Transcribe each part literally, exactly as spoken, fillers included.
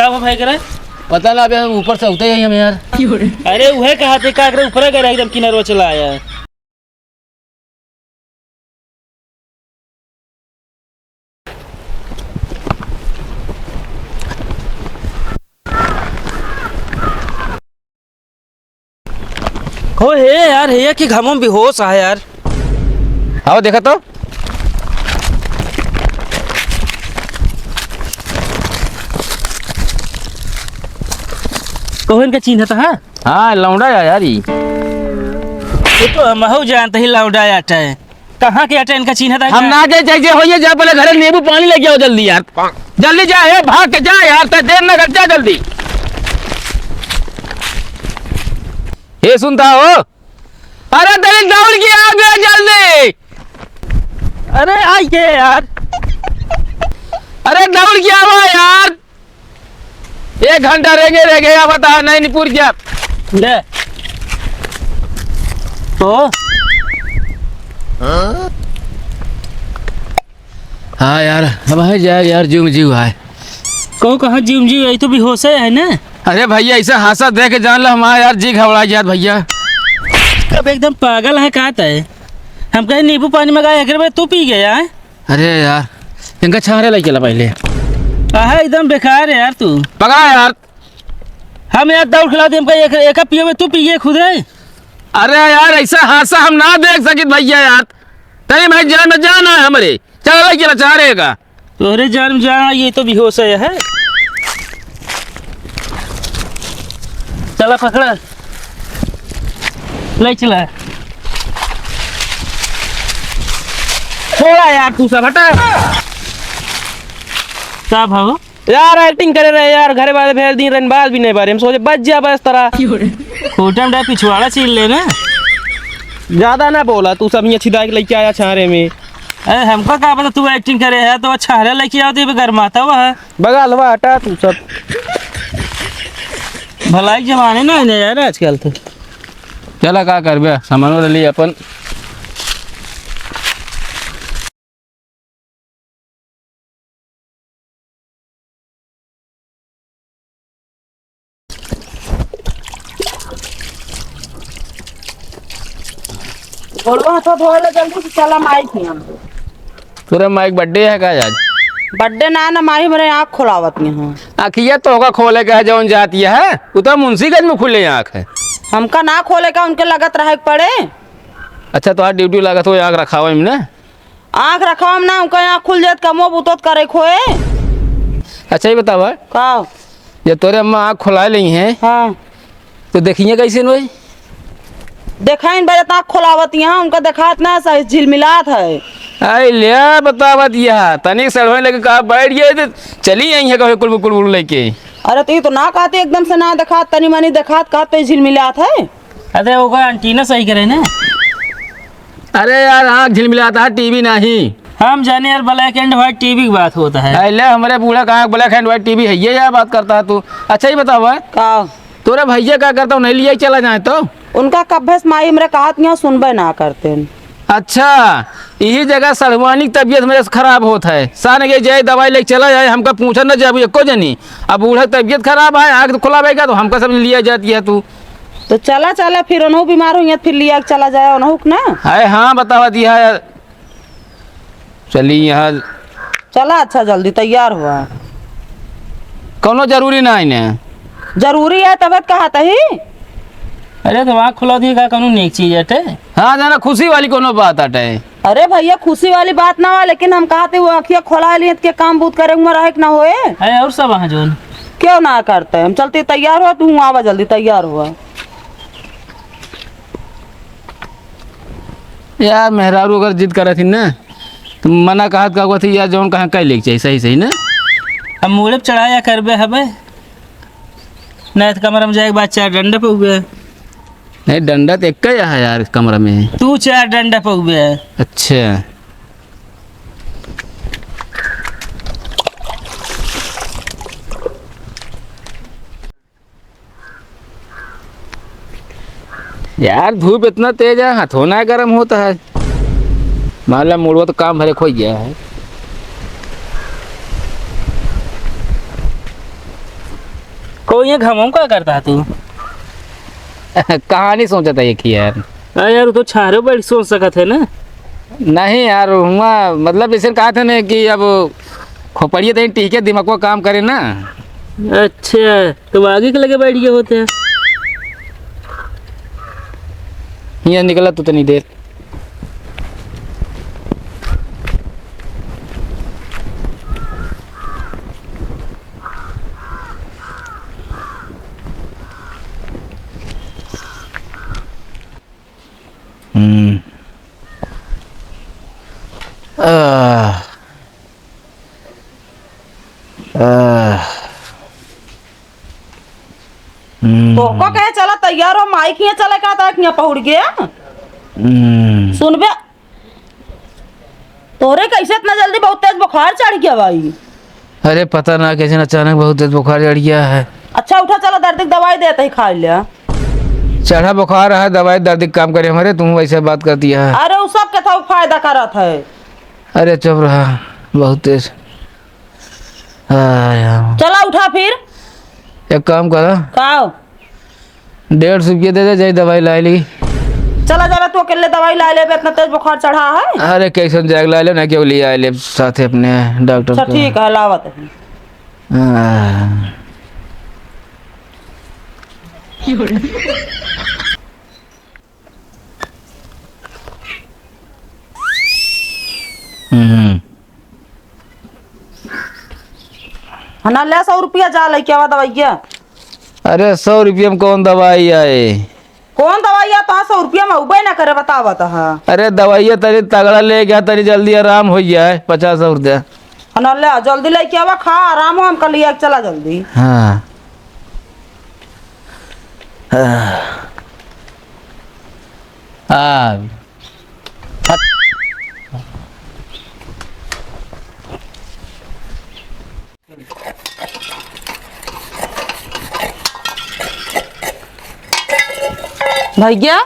का हो भाई करे? पता ना, अबे हम ऊपर से उतरे ही हम यार। अरे उहे कहा थे, का करे ऊपर गए एकदम किनारो चला आया। हो हे यार, हे कि घामों में बेहोश है यार। आओ देखा तो। कहो इनका चिन्हत है? हाँ, लौंडा है यार ई। ये तो हमहू जानते ही लौंडा आटा है। कहाँ के आटा इनका चिन्हत है? हम ना जाए, चाहे जे होइए, जा पहले घरे नींबू पानी लेके आओ जल्दी यार। जल्दी जा, ए, भाग के जा यार, तै देर ना कर, जा जल्दी। ए, सुनता हो? अरे, तेरी दौड़ के आ बे जल्दी। अरे, आई के यार। अरे, दौड़ के आवा यार। एक घंटा रेंगे, रेंगे, या बता, नहीं, नहीं पूर गया। ले। तो? हाँ यार, अब है जाए यार, जीव में जीव आए। कहू कहाँ जीव में जीव, यही तो बेहोश है ना। अरे भैया, ऐसा हादसा देख के जान लो, हमारा यार जी घबरा गया भैया। अब एकदम पागल है, का तय? हम कहे नींबू पानी मंगाए, एकरे में तू पी गया है? अरे यार, इनका छाहरे लइके ला पहले। आहा, एकदम बेकार है यार तू। पकड़ा यार। हम यार दौड़ खिला दे, हमका एक, एक पियो में तू पिए खुद रे। अरे यार, ऐसा हादसा हम ना देख सकित भैया यार। तनी भाई जान में जान है हमरे। चल लइके ला छाहरे का। तोहरे जान में जान, ये तो बेहोश है, है? चला पकड़ा। ले चला। छोड़ा यार, तू सब हटा। का भाव? यार, acting करे रहे यार, घरे वाले भेज दी, रन बाल भी नहीं बारे। हम सोचे बच जा बस तरा। क्यों रे? खोटा में पिछवाड़ा छील ले ना। ज्यादा ना बोला, तू सब ये छिदा के लेके आया छारे में। अरे, हमका का पता तू acting करे है, तो छारे लेके आओ, तो ये गरमाता हुआ है। बगाल हुआ, हटा तू सब। भलाई के जमाने ना है यार आजकल तो। चला, का करबे, सामानो ले ली अपन। गोड़वा हाथ धो ले जल्दी से, चला माई के यहाँ। तोरे माई के birthday है का आज? Birthday ना, ना माई हमरे आँख खोलावत नहीं है। आँखिया तो होगा खोले का है, जौन जाती है, वो तो मुंशीगंज में खुले आँख है। हमका ना खोले का, उनके लगत रहे के पड़े। अच्छा, तो आज duty लागत हो, आँख रखावा इमने। आँख रखावा में ना, उनका आँख खुल जात, कमो बुतोत करे खोए। अच्छा, ये बतावा। का? जब तोरे अम्मा आँख खोलाए लई हैं, हाँ। तो देखिए कैसे नोई? देखाइन बजत आँख खोलावत यहाँ, उनका देखात ना सही, झिलमिलात है। आई ले बतावत यह, तनिक सड़वे लगे कहा बैठ गए तो चली आई है कहे कुल कुल कुल लेके। अरे तो ये तो ना कहते एकदम से ना देखात, तनी मनी देखात, कहते झिलमिलात है। अरे ओकर antenna सही करे ना। अरे यार, आँख झिलमिलाता है, TV नहीं। हम जाने यार, black and white TV की बात होता है। अरे ले, हमरे बूढ़ा का आँख black and white TV है, ये क्या बात करता है तू? अच्छा, ये बतावा। का? तोरे भैया का करता हूँ, नहीं लिया चला जाए तो? उनका कब्बे से माई हमरे कहत नहीं सुनबे ना करते हैं। अच्छा, यही जगह सड़वानी की तबीयत मेरे से खराब होत है। सान के जाए दवाई लेके चला जाए, हमका पूछा न जाबू एको जनी। अब बूढ़ा की तबीयत खराब है, आँख तो खुला बेगा, तो हमका सब लिया जाती है तू। तो चला, चला, फिर उन्हों बीमार होइहैं, फिर लिया के चला जाए उन्हों के ना। अरे हाँ, बतावा दिया है। चली यहाँ। चला, अच्छा, जल्दी तैयार हुआ। कौनो जरूरी ना है इन्हें। जरूरी है, तब कहा तही। अरे, तो आँख खुला दिए का, कौनो नेक चीज हटे? हाँ, जाना खुशी वाली कौनो बात हटे। अरे भैया, खुशी वाली बात ना हुआ, लेकिन हम कहते वो अखिया खोला लिए के काम बूत करे, उमर रहे के ना होए। अरे, और सब वहाँ जोन। क्यों ना करते? हम चलते तैयार हुआ, तू आवा जल्दी, तैयार हुआ। यार, मेहरारू अगर जिद करत ही ना, तो मना कहत का थी यार, जौन कहाँ कह लेके चाहिए, सही, सही ना? अब मूड़े पे चढ़ाया करबे हबे, नहीं तो कमरा में जाए के बाद चार डंडा पे हुए। नहीं, डंडा तो एक ही है यार कमरा में। तू चार डंडा पे हुए। अच्छा। यार, धूप इतना तेज है, हाथों ना गर्म होता है। मान ला, मुड़वा तो काम भरे खोई गया है। को ये घमम का करता है तू? कहानी सोचत है एक ही यार। अरे यार, वो तो छाहरे बैठ सोच सकत है ना। नहीं यार, हुआ मतलब ऐसे कहा था ना कि अब खोपड़िए तनी टीके दिमाग को काम करे ना। अच्छा, तो आगे के लगे बैठ गए होते हैं। हियाँ निकला तू तनी देर। हम्म। आह। आह। हम्म। तोहको कहे चला तैयार हो, माई किहाँ चले का ता किहाँ पहुड़ गया। हम्म। सुनबे, तोरे कैसे इतना जल्दी बहुत तेज बुखार चढ़ गया भाई? अरे पता ना कैसे अचानक बहुत तेज बुखार चढ़ गया है। अच्छा उठा, चला दर्द की दवाई देते ही खा लिया। चढ़ा बुखार है, दवाई दर्द की काम करे हमारे, तुम वैसे बात करती है। अरे उ सब के था फायदा करत है। अरे चुप रहा, बहुत तेज। आया। चला उठा फिर। एक काम करा। का? डेढ़ सौ रुपये दे दे, जाई दवाई ला ली। चला जाबे, तू अकेले दवाई ला लेबे, इतना तेज बुखार चढ़ा है। अरे कैसन जाएगा, ला ले ना, क्यों ले आए ले साथे अपने डॉक्टर अच्छा, को। ठीक है, लावत है। हाँ। हम्म। हना ले सौ रुपया जा लेके आवा दवाइया। अरे सौ रुपया में कौन दवाई आए? कौन दवाई आ, तो सौ रुपया में उबे ना करे, बतावा तो हाँ। अरे दवाइया तनी तगड़ा ले गया, तनी जल्दी आराम हो जाए, पचास और दे। हना ले जल्दी लेके आवा, खा आराम हो, हमका लिया के चला जल्दी। हाँ। हाँ। आ। भैया।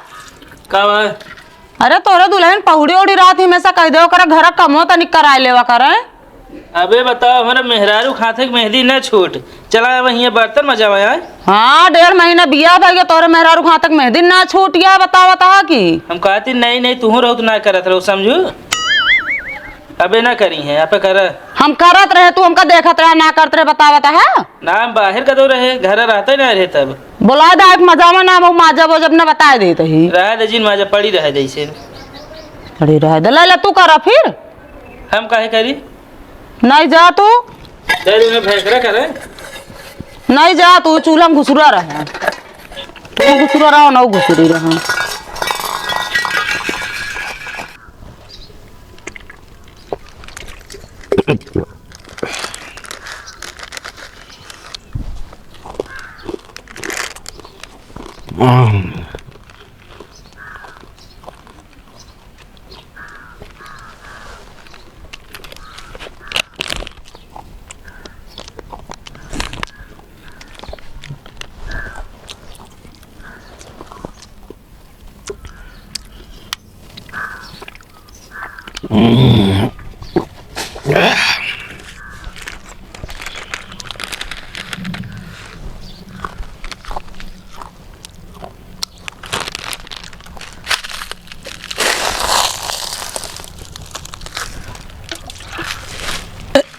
का बा? अरे तोहरे दुल्हन पहुड़ी उड़ी रात ही में से कह दे, ओकरा घर कमो तनिक कराए लेवा करे। अबे बताओ, हमारे मेहरारू खाथे के मेहंदी न छूट। चला अब हियाँ बर्तन मजावा आए। हाँ, डेढ़ महीना बियाह भइया, तोहरे मेहरारू खाथे के मेहंदी ना छूट गया, बतावा तहा कि। हम कहती नहीं, नहीं, तुहूँ रहो तो ना करत रहो, समझू। अबे ना करी है, आप कर। हम करत रहे, तू हमका देखत रहे, ना करत रहे, बतावा तहा। ना, हम बाहर कदो रहे, घर रहते ना रहे तब। बोला दे, एक मजावा ना, वो माजा वो जब ना बताए देत ही। रहे दे जिन माजा पड़ी रहे जैसे। पड़ी रहे दे, ले ले, तू करा फिर। हम काहे करी? नहीं जा तू। चल, उन्हें भैंसरा करे। नहीं जा तू, चूल्हा में घुसुरा रहा। तू घुसुरा रहा, ना घुसुरी रहा।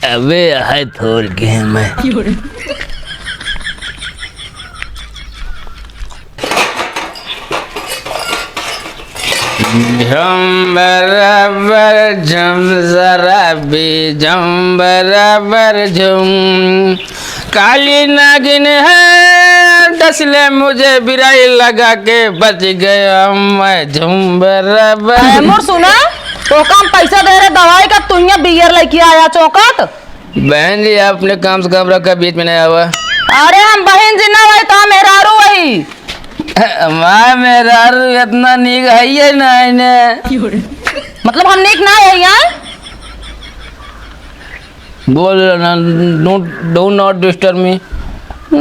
अबे, है थोड़ के मैं। झुम बराबर झुम शराबी, झुम बराबर झुम। काली नागिन है, डस ले मुझे बिराई लगा के, बच गया मैं झुम बराबर। अरे मोर सुना, तोका हम पैसा दे रहे दवाई का, तू यहाँ बियर लेके आया चौकत। बहन जी, आप अपने काम से काम रखा, बीच में नहीं आवा। अरे हम बहन जी ना भाई, तो हम मेहरारू वही। हमार मेहरारू इतना नीक है ये ना इन्हें। मतलब हम नीक ना है यहाँ? बोल ना, do, do not disturb me।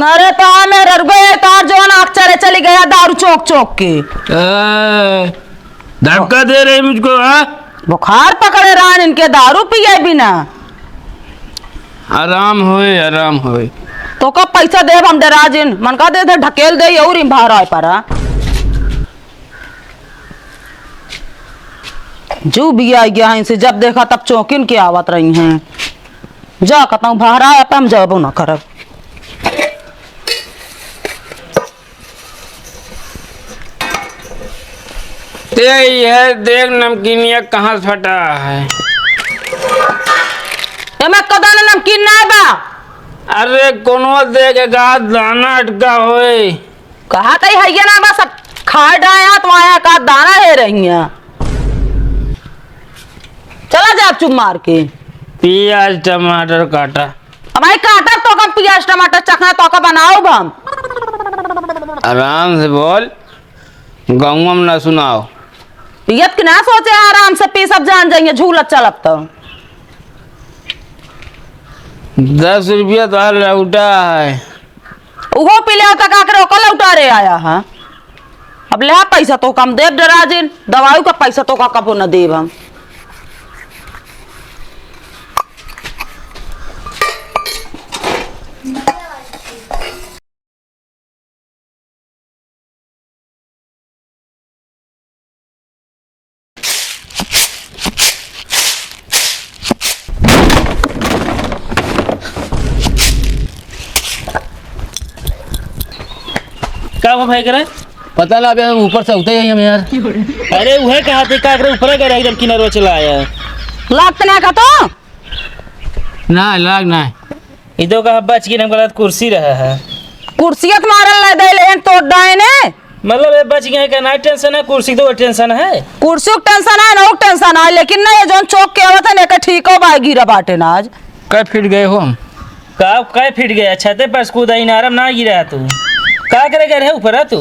अरे तो हम मेहरारू गए तार जौन आँख चले चली गया दारू चौक चौक के। ए, धक्का दे रही मुझको, हाँ? बुखार पकड़े रहन इनके दारू पिए बिना। आराम होए, आराम होए। तोका पैसा देब हम डेरा जिन, मन का दे दे ढकेल दे और इम्भार आए परा। जो भी आ गया है इनसे, जब देखा तब चौकिन के आवत रही हैं। जा कतहूँ बाहर आया, तब हम जाबो ना करब। ते यह देख नमकीनिया कहाँ से फटा है। एमे कदन नमकीन ना बा। अरे कोनो देख एक आध दाना अटका होए। कहा तई है ये ना बस अब खा डाया तो आया का दाना है रही है। चला जा चुप मार के। प्याज टमाटर काटा। अब आई काटा तो का प्याज टमाटर चखना तो का बनाओ हम। आराम से बोल, गाँव में ना सुनाओ। पियत के ना सोचे आराम से पी सब जान जाइए झूलत चलत तो। दस रुपया तो लौटा है। उहो पी ले तक आकर ओकर लौटा रे आया है। अब ले पैसा तो कम देब डरा जिन, दवाई का पैसा तो का कबो न देब हम। का हुआ भाई करे? पता ना, अबे ऊपर से उतरे ही हम यार। अरे उहे कहा थे का करे, ऊपर गए एकदम किनारे चला आया। लागत ना का तो? ना, लाग ना। इदो का बच के हम गलत कुर्सी रहा है। कुर्सियत मारल ले दे लेन तो डायने। मतलब ये बच गए का ना टेंशन है, कुर्सी तो टेंशन है। कुर्सी के टेंशन है, ना टेंशन है, लेकिन ना ये जोन चौक के आवत है ना, एकर ठीक हो बा, गिरा बाटे ना आज। कै फीट गए हो हम? का, कै फीट गया? छते पर से कूदा, इनारम ना गिरा तू। का करे गए रहे ऊपर तू?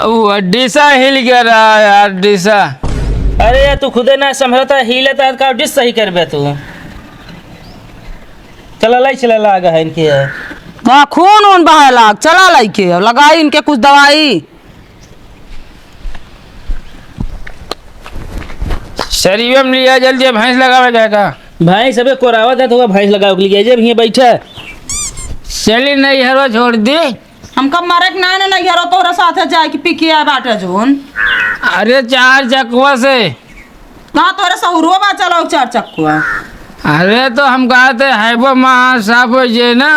वो डिसा हिल गया रहा यार, डिसा। अरे यार, तू खुदे ना संभलता, हिलता है, का डिस सही करबे तू? चला लाई, चला लाग है इनके। हाँ, खून उन बहाए लाग, चला लाई के, लगाई इनके कुछ दवाई। शरीर में लिया जल्दी, भैंस लगावे जाएगा। भैंस अबे कोरावत है तो भैंस लगावे के लिए जब हियाँ बैठा। चली नहीं हरो छोड़ दी। हमका मरे के ना, ना, नहीं हरो तोहरा साथे जाए के पी के आए बाटे जोन। अरे चार चकवा से। कहाँ तोहरे सहुरुआ बा चलाओ चार चक्कुआ? अरे तो हम कहते हाईवे में हाथ साफ हो जाए ना।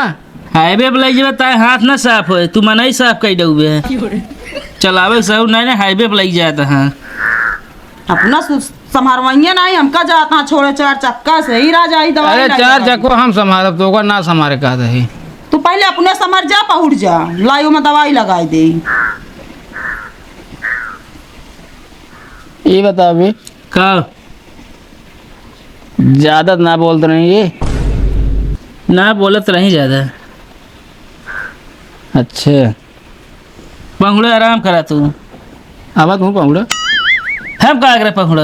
हाईवे पे लग जाबे ताए हाथ ना साफ होए, तू मनई साफ कई डउबे। चलावे सहूर नहीं ना, हाईवे पे लग जाता है। अपना सु-, संभारवाइया नहीं, हमका जाता है छोड़े चार चक्का से ही राजा ही दवाई अरे लाई चार दवाई। चक्को हम संभारब, तो ओकर ना संभारे कहते ही। तू पहले अपने संभर जा, पहुड़ जा, लाइयो में दवाई लगाई दे। ये बता अभी। का? ज्यादा ना बोलत रही ये। ना बोलत रही ज्यादा। अच्छा। पहुड़ा आराम करा तू। आवा तू पहुड़ा। हम का करे पहुड़ा?